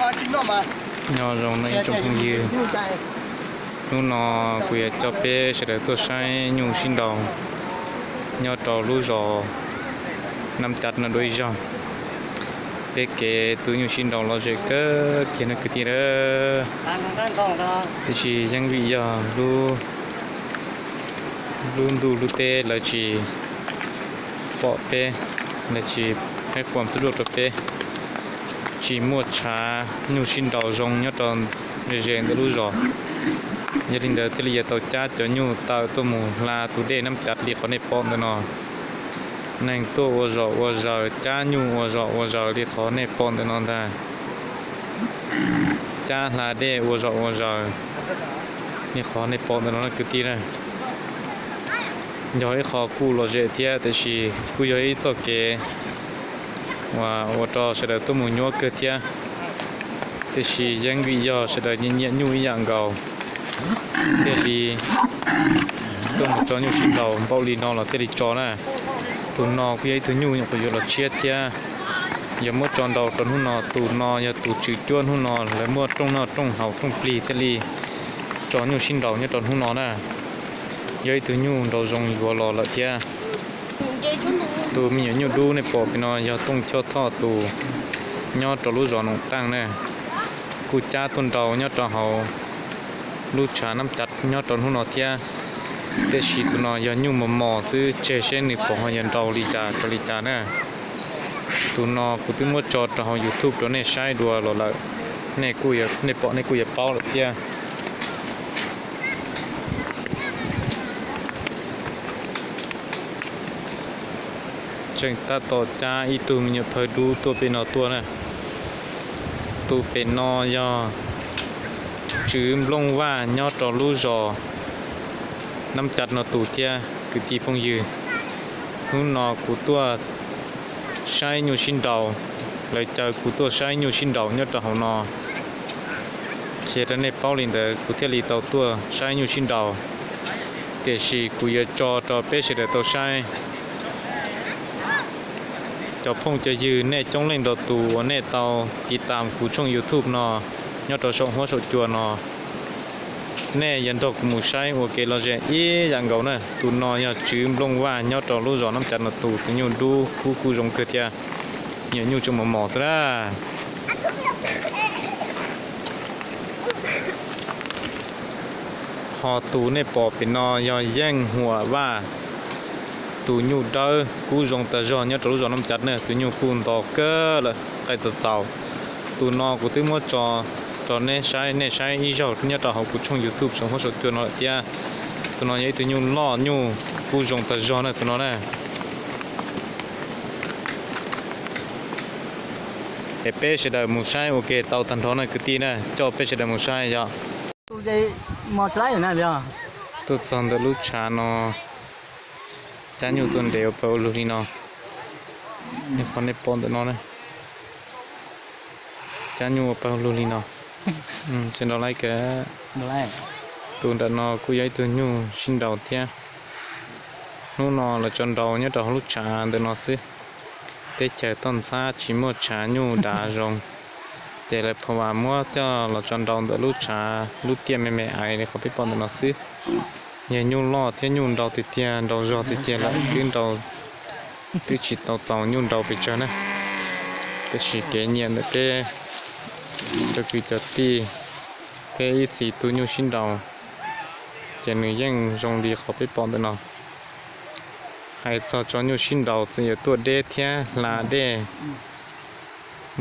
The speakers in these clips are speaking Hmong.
Nyob zoo no ib tsoom phooj ywg, hnub no kuv yuav coj peb sawv daws tuaj saib nyuj sib nraus nyob rau lub zos Nab Cav no dua ib zaug. Peb kev tus nyuj sib nraus lom zem kawg kiag no kwv tij a. Tiam sis yeej vim yog lub ntuj lub teb lawv tsis pom peb, lawv tsis pheej quam txuj luaj rau peb, tsis muaj tshav nyuj sib nraus zoo nyob rau ze ze ntawm lub zos. Yog li ntawd thiaj li yuav tau cab cov nyuj tawm tuaj mus hla tus dej Nab Cav li qhov nej pom ntawm no. Neeg tuaj ua zom ua zaws, cab nyuj ua zom ua zaws li qhov nej pom ntawm no ntag. Cab hla dej ua zom ua zaws li qhov nej pom ntawm no kwv tij na. Yog ib qho kuj lom zem thiab, tiam sis kuj yog ib txoj kev uas ua rau sawv daws tuaj mus nyuaj kawg thiab. Tiam sis yeej vim yog sawv daws nyiam nyiam nyuj ib yam nkaus, thiaj li tuaj mus tso nyuj sib nraus npaum li no los thiaj li tso na. Tus no kuj yog ib tug nyuj nyuam qhuav yuav los tshiab thiab, yog muab tso nraus rau hnub no. Tus no yog tus tswv cuab hnub no, lawv muaj rooj noj rooj haus rooj plig thiaj li tso nyuj sib nraus nyob rau hnub no na. Yog ib tug nyuj nraus zoo yuav los lawm thiab. Tus me nyuam nyuj dub nej pom pem no yog Tooj Choj Thoj tus nyob rau lub zos Noom Taaj na, kuj cab tuaj nraus nyob rau hauv lub tshav Nab Cav nyob rau hnub no thiab. Tiam sis tus no yog nyuj mos mos xwb, tseg seb nws puas ho yuav nraus li cas rau li cas na. Tus no kuv twb muab tso rau hauv YouTube rau nej saib dua los lawm, nej pom nej kuj yuav paub lawm thiab. Tseem tab tom cab ib tug me nyuam phawj dub tuaj pem no tuaj na. Tus pem no yog Tswv Nplooj Vaj nyob rau lub zos Nab Cav no tus thiab kwv tij phooj ywg. Hnub no kuv tuaj saib nyuj sib nraus, lawv caw kuv tuaj saib nyuj sib nraus nyob rau hauv no. Qhia rau nej paub li ntawd kuv thiaj li tau tuaj saib nyuj sib nraus. Tiam sis kuv yuav tso rau peb sawv daws tau saib. Cov phooj cov ywg, nej coob leej ntau tus uas nej tau tiv tam kuv tshooj YouTube no nyob rau saum huab saum cua no, nej yuav nrog kuv mus saib ua kev lom zem ib yam nkaus na. Tus no yog Tswv Nplooj Vaj nyob rau lub zos Nab Cav no tus, tus nyuj dub kub kub zoo kawg thiab, nyuam nyuj tseem mos mos xwb na. Ho tus nej pom pem no yog Yeej Huam Vaj, tus nyuj dawb kub zoo tag zog nyob rau lub zos Nab Cav na, tus nyuj kuj nto kawg lawm, qaij txaus txaus. Tus no kuv twb muab tso rau nej saib, nej saib ib zaug nyob rau hauv kuv tshooj YouTube saum huab saum cua no lawm thiab. Tus no yog ib tug nyuj loj nyuj kub zoo tag zog na tus no na. Es peb sawv daws mus saib ua ke tau tag nrho na kwv tij na, coj peb sawv daws mus saib yog. Tuaj txog ntawm lub tshav no, cab nyuj tuaj nres ua pawg ua lug li no. Qhov nej pom ntawm no, cab nyuj ua pawg ua lug li no. Sawv daws like. Tus nram no kuj yog ib tug nyuj sib nraus thiab. Hnub no lawv tso nraus nyob rau hauv lub tshav ntawm no xwb. Teb chaws toj ntxhab tsis muaj tshav nyuj dav zoo, ces lawv pha vas muab coj los tso nraus ntawm lub tshav lub tiaj me me aiv li qhov peb pom ntawm no xwb. Yog nyuj loj thiab nyuj nraus tiag tiag, nraus zog tiag tiag lawm twb nraus, twb tsis tau txaus nyuj nraus pes tsawg na. Tab sis kev nyiam ntawm peb cov kwv cov tij, peb ib txhis tu nyuj sib nraus, ces nws yeej zoo li qhov peb pom ntawm no. Hais txog tso nyuj sib nraus txawm yuav tuaj deb thiab hla dej,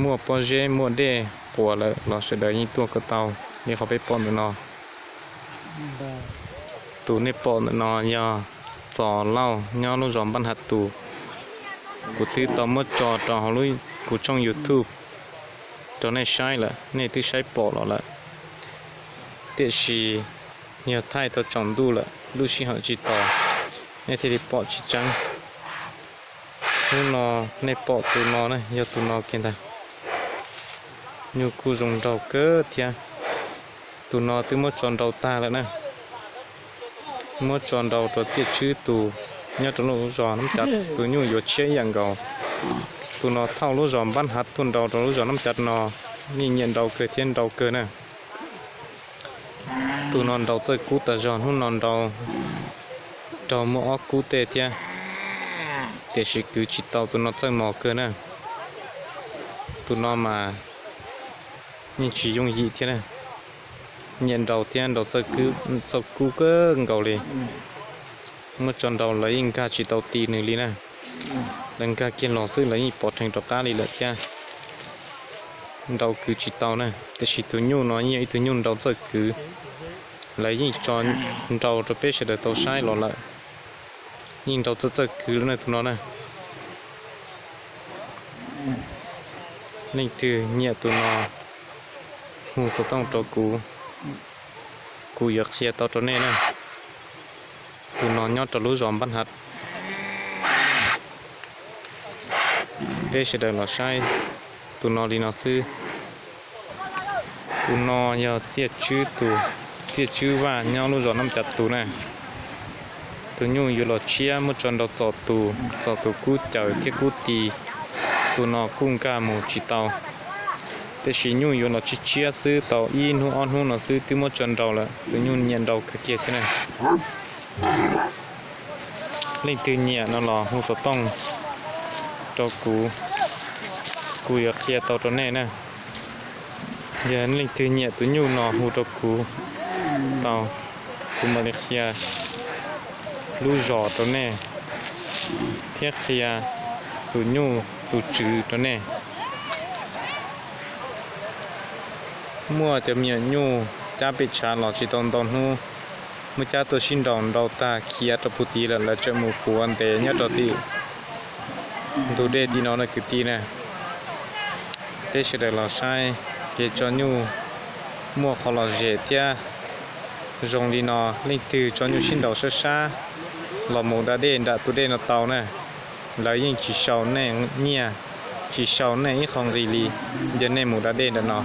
muaj pob zeb muaj dej quas lawm los sawv daws yeej tuaj kom tau li qhov peb pom ntawm no. Tus nej pom ntawm no yog Txos Lauj nyob lub zos Npab Hav Tus. Kuv twb tau muab tso rau hauv kuv tshooj YouTube rau nej saib lawm, nej twb saib pom los lawm. Tiam sis yog thaij tau tsaus ntuj lawm, lub sij hawm tsis tos, nej thiaj li pom tsis tseeb. Hnub no nej pom tus no na, yog tus no kiag ntag. Nyuj kuj zoo nraug kawg thiab. Tus no twb muab tso nraus tag lawm na. Muab tso nraus rau Txiaj Tswb tus nyob rau lub zos Nab Cav, tus nyuj yuav tshiab ib yam nkaus. Tus no thauj lub zos Npab Hav tuaj nraus rau lub zos Nab Cav no. Yeej nyiam nrau kawg thiab nrau kawg na. Tus no nrau txawj kub tas zog, hnub no nrau raug muaj ob kub tej thiab, tiam sis kwv tsis tau, tus no txawj mos kawg na. Tus no mas yeej tsis yooj yim thiab na. Nyiam nrau thiab nrau txawj kub kawg nkaus li. Muab tso nrau lawv yeej nkag tsis tau ti nws li na. Lawv nkag kiag los xwb lawv yeej pov rhees rov qab li lawm thiab. Nrau kwv tsis tau na, tiam sis tus nyuj no yeej yog ib tug nyuj nrau txawj kwv. Lawv yeej tso nrau rau peb sawv daws tau saib los lawm. Yeej nrau txawj txawj kwv lawm na tus no na. Leej twg nyiam tus no hu xov tooj rau kuv, kuv yuav qhia tau rau nej na. Tus no nyob rau lub zos Npab Hav. Peb sawv daws los saib tus no li no xwb. Tus no yog Txiaj Tswb tus, Txiaj Tswb Vaj nyob lub zos Nab Cav tus na. Tus nyuj yuav los tshiab muab tso nrau txom tus, txom tus kub cawm thiab kub ti. Tus no kuj nkag mus tsis tau, tiam sis nyuj yuav los tshiab tshiab xwb, tau ib hnub ob hnub no xwb twb muab tso nrau lawm. Tus nyuj nyiam nrau kawg kiag thiab na. Leej twg nyiam no los hu xov tooj rau kuv, kuv yuav qhia tau rau nej na. Yog leej twg nyiam tus nyuj no hu rau kuv tau, kuv mam li qhia lub zos rau nej thiab qhia tus nyuj tus tswv rau nej. Muaj cov me nyuam nyuj cab pem tshav los tsis tau ntau hnub, muab cab tuaj sib nraus nrau tag khiav rau puag tid lawm, lawv tseem mus puav ntev nyob rau tim ntug dej tim no na kwv tij na. Peb sawv daws los saib kev tso nyuj muaj qhov lom zem thiab zoo li no. Leej twg tso nyuj sib nraus sab sab los mus da dej nram tus dej no tau na, lawv yeej tsis sau nej nyiaj, tsis sau nej ib qho nqi li. Yog nej mus da dej nram no,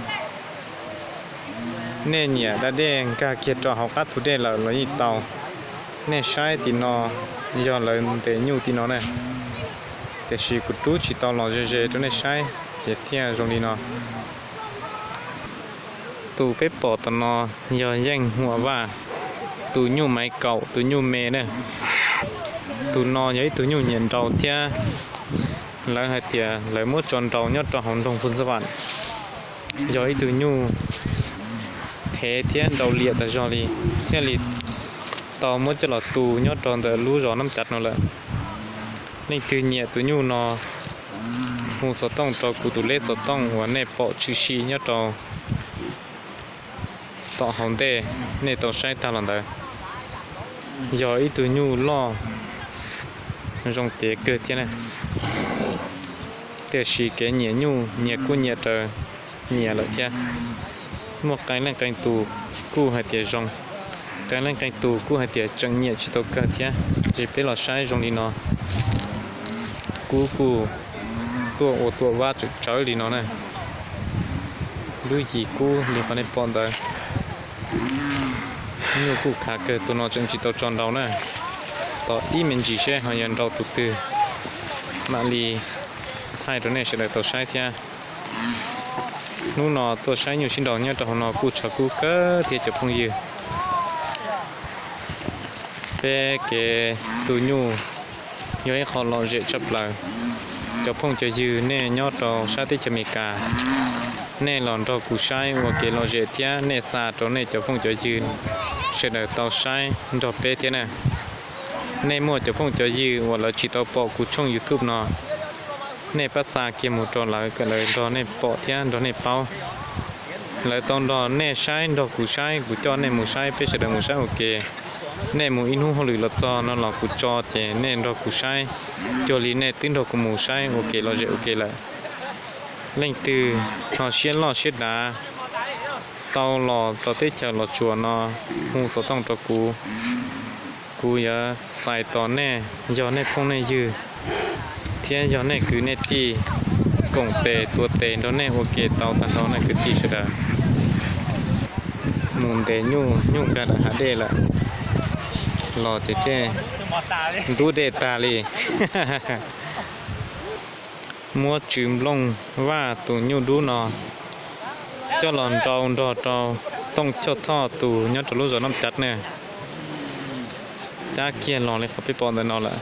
nej nyiam da dej nkag kiag rau hauv qab tus dej lawm los yeej tau. Nej saib tim no, yog lawv ntes nyuj tim no na, tiam sis kuv rub tsis tau los ze ze rau nej saib ces thiaj zoo li no. Tus peb pom tom no yog Yeej Huam Vaj, tus nyuj Maiv Kaum, tus nyuj me na. Tus no yog ib tug nyuj nyiam nrau thiab lawv hais tias lawv muab tso nrau nyob rau hauv nroog Phu Ntxab Vam. Yog ib tug nyuj thev thiab nrau liam tas zog li, thiaj li tau muab coj los tu nyob rau ntawm lub zos Nab Cav no lawm. Leej twg nyiam tus nyuj no hu xov tooj rau kuv tus leb xov tooj uas nej pom tshwm sim nyob rau tom hauv ntej nej tau saib tag los ntawd. Yog ib tug nyuj loj zoo tev kawg thiab na, tiam sis kev nyiam nyuj nyias kuj nyiam raws nyias lawm thiab. Muaj qee leej qee tus kuj hais tias zoo, qee leej qee tus kuj hais tias tseem nyiam tsis tau kawg thiab. Ces peb los saib zoo li no, kub kuj tuaj ua tuam vab tsawv tsawv li no na. Lub yim kub li qhov nej pom ntawd. Nyuj kuj khav kawg, tus no tseem tsis tau tso nrau na. Tos ib me ntsis seb ho yuav nrau tus twg, mam li thaij rau nej sawv daws tau saib thiab. Hnub no tuaj saib nyuj sib nraus nyob rau hauv no kuj tshav kub kawg thiab cov phooj ywg. Peb kev tu nyuj yog ib qho lom zem tshaj plaws. Cov phooj cov ywg nej nyob rau sab teb chaws Amelikas, nej los nrog kuv saib ua kev lom zem thiab nej xa rau nej cov phooj cov ywg sawv daws tau saib nrog peb thiab na. Nej muaj cov phooj cov ywg uas lawv tsis tau pom kuv tshooj YouTube no, nej pab xa kiag mus rau lawv kom lawv nrog nej pom thiab nrog nej paub. Lawv tau nrog nej saib nrog kuv saib, kuv coj nej mus saib, peb sawv daws mus saib ua ke. Nej mus ib hnub hauj lwm los txog no los kuv tso ces nej nrog kuv saib, cuag li nej twb nrog kuv mus saib ua ke lom zem ua ke lawm. Leej twg ho siab loj siab dav tau los rau teb chaws Los Tsuas no hu xov tooj rau kuv. Kuv yuav txais tos nej, yog nej phooj nej ywg thiab yog nej kwv nej tij, koom tes tuav tes nrog nej ua ke tau tag nrho nej kwv tij sawv daws. Mus ntes nyuj, nyuj nkag lawm hav dej lawm, los ces thiaj ntub dej tag li. Muab tsw nplooj vaj tus nyuj dub no Coj los nrau nrog rau Tooj Choj Thoj tus nyob rau lub zos Naj Cav ne. Cab kiag los li qhov peb pom ntawm no lawm.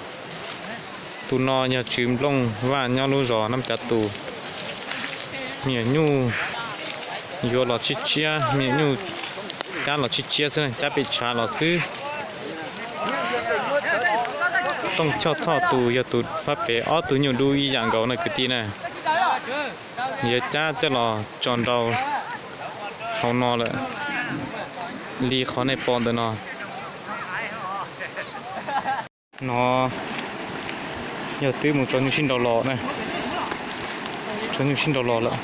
Tus no yog Tswv Nplooj Vaj nyob lub zos Naj Cav tus. Me nyuam nyuj yuav los tshiab tshiab, me nyuam nyuj cab los tshiab tshiab xwb, cab pem tshav los xwb. Tooj Choj Thoj tus yog tus phab pem, ob tug nyuj dub ib yam nkaus na kwv tij na. Yuav cab coj los tso nrau hauv no lawm, li qhov nej pom ntawm no. No yog twb mus tso nyuj sib nraus los na, tso nyuj sib nraus los lawm.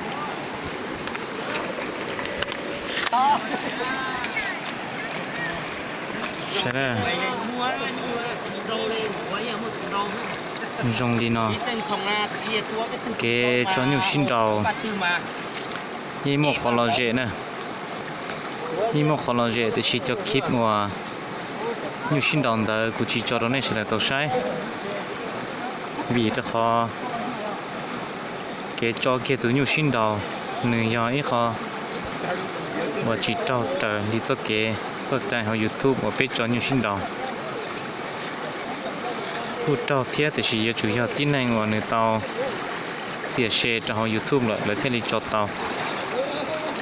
Zoo li no, kev tso nyuj sib nraus yeej muaj qhov lom zem na. Yeej muaj qhov lom zem tiam sis cov clip uas nyuj sib nraus ntawd kuv tsis tso rau nej sawv daws tau saib, vim rau qhov kev tso kiag tus nyuj sib nraus nws yog ib qho uas tsis raug raws li txoj kev txoj cai hauv YouTube uas peb tso nyuj sib nraus. Kuj raug thiab tiam sis yuav tsum yog tib neeg uas nws tau xiam se rau hauv YouTube lawm lawv thiaj li tso tau.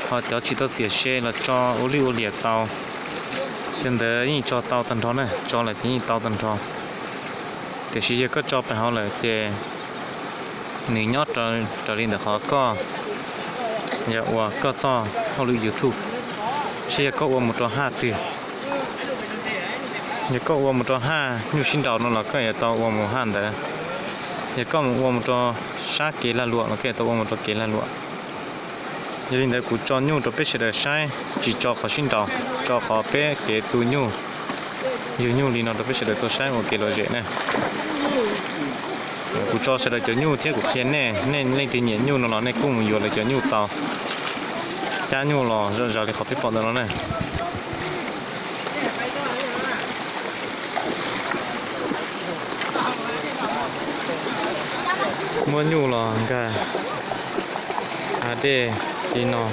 Ho cov tsis tau xiam se los tso ua lwj ua liam tau, cov ntawd yeej tso tau tag nrho na, tso lawm ces yeej tau tag nrho. Tiam sis yog koj tso pem hauv lawm ces nws nyob raws li ntawm qhov koj yog ua koj txoj hauj lwm YouTube, seb yog koj ua mus rau haj twg. Yog koj ua mus rau haj nyuj sib nraus no los koj yuav tau ua mus haj ntawd. Yog koj mus ua mus rau sab kev lag luam los koj yuav tau ua mus rau kev lag luam. Yog li ntawd kuv tso nyuj rau peb sawv daws saib, tsis tso qhov sib nraus, tso qhov peb kev tu nyuj, yug nyuj li no rau peb sawv daws tau saib ua kev lom zem na. Kuv tso sawv daws cov nyuj thiab kuv qhia nej, nej leej twg nyiam nyuj no los nej kuj mus yuav lawv cov nyuj tau. Cab nyuj los zom zaws li qhov peb pom ntawm no na. Muab nyuj los nkag hav dej li no.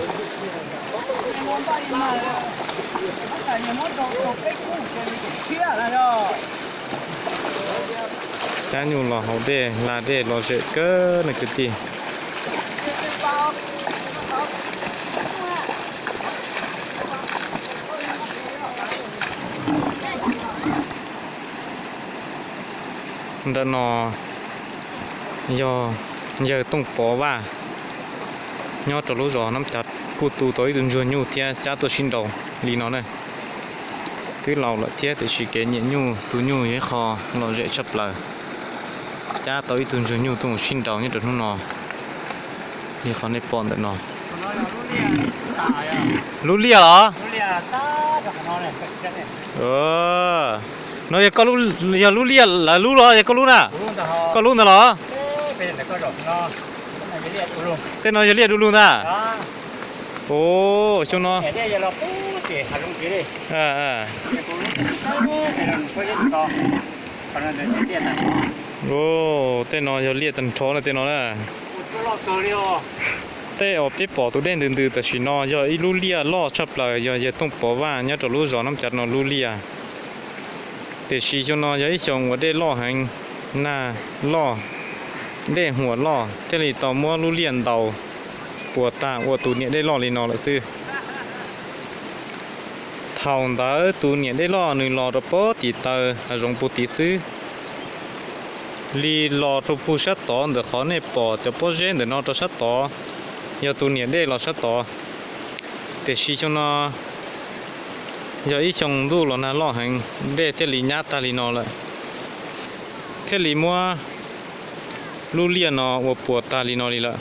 Cab nyuj los haus dej hla dej lom zem kawg no kwv tij. Ntawm no yog yawg Tooj Pov Vaj nyob rau lub zos Nab Cav kuj tu tau ib tug ntsuag nyuj thiab cab tuaj sib nraus li no na. Twb laus lawm thiab tiam sis kev nyiam nyuj tu nyuj yog ib qho lom zem tshaj plaws. Cab tau ib tug ntsuag nyuj tuaj mus sib nraus nyob rau hnub no li qhov nej pom ntawm no. Lub liaj los? No yog koj, yog lub liaj lawv lub los yog koj lub na? Koj lub ntawd los? Tej no yog liaj du lug ntag. Xyoo no tej no yog liaj tag nrho na tej no na. Tej uas peb pom tus dej ntws ntws tam sim no yog ib lub liaj loj tshaj plaws, yog yawg Tooj Pov Vaj nyob rau lub zos Nab Cav no lub liaj. Tiam sis xyoo no yog ib xyoo uas dej loj heev, nag loj, dej huam loj thiaj li tau muab lub liaj ntaus puas tag ua tus niam dej loj li no lawm xwb. Thaum ntawd tus niam dej loj nws los rau puag tim taw hav zoov puag tid xwb, li los rau puag sab tod ntawm qhov nej pom cov pob zeb ntawm no rau sab tod, yog tus niam dej los sab tod. Tiam sis xyoo no yog ib xyoo ntuj los nag loj heev, dej thiaj li nyab tag li no lawm, thiaj li muab lub liaj no ua puas tag li no li lawm.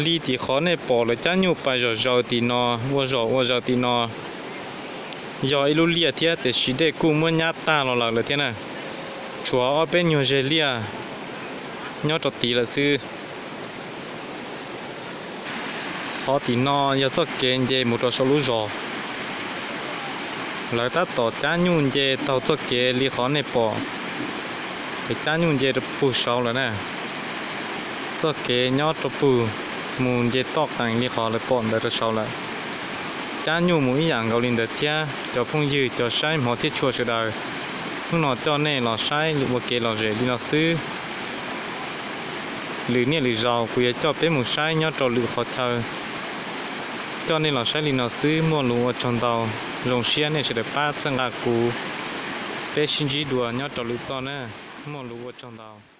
Li tim qhov nej pom lawv cab nyuj pais zom zaws tim no, ua zom ua zaws tim no, yog ib lub liaj thiab tiam sis dej kuj muab nyab tag los lawm lawm thiab na. Tshuav ob peb nyuag zeg liaj nyob rau tid lawm xwb. Qhov tim no yog txoj kev nce mus rau saum lub zos. Lawv tab tom cab nyuj nce taug txoj kev li qhov nej pom, lawv cab nyuj nce rau puag saud lawm na. Txoj kev nyob rau puag mus nce toj qees li qhov lawv pom ntawd rau saud lawm. Cab nyuj mus ib yam nkaus li ntawd thiab. Cov phooj ywg, cov saib hmov thiab tshua sawv daws, hnub no coj nej los saib ua kev lom zem li no xwb. Lwm niaj lwm zaus kuv yuav coj peb mus saib nyob rau lwm qhov chaw. Coj nej los saib li no xwb, muaj lus ua tsaug ntau, zoo siab nej sawv daws pab txhawb nqa kuv. Peb sib ntsib dua nyob rau lwm txoj na, muaj lus ua tsaug ntau.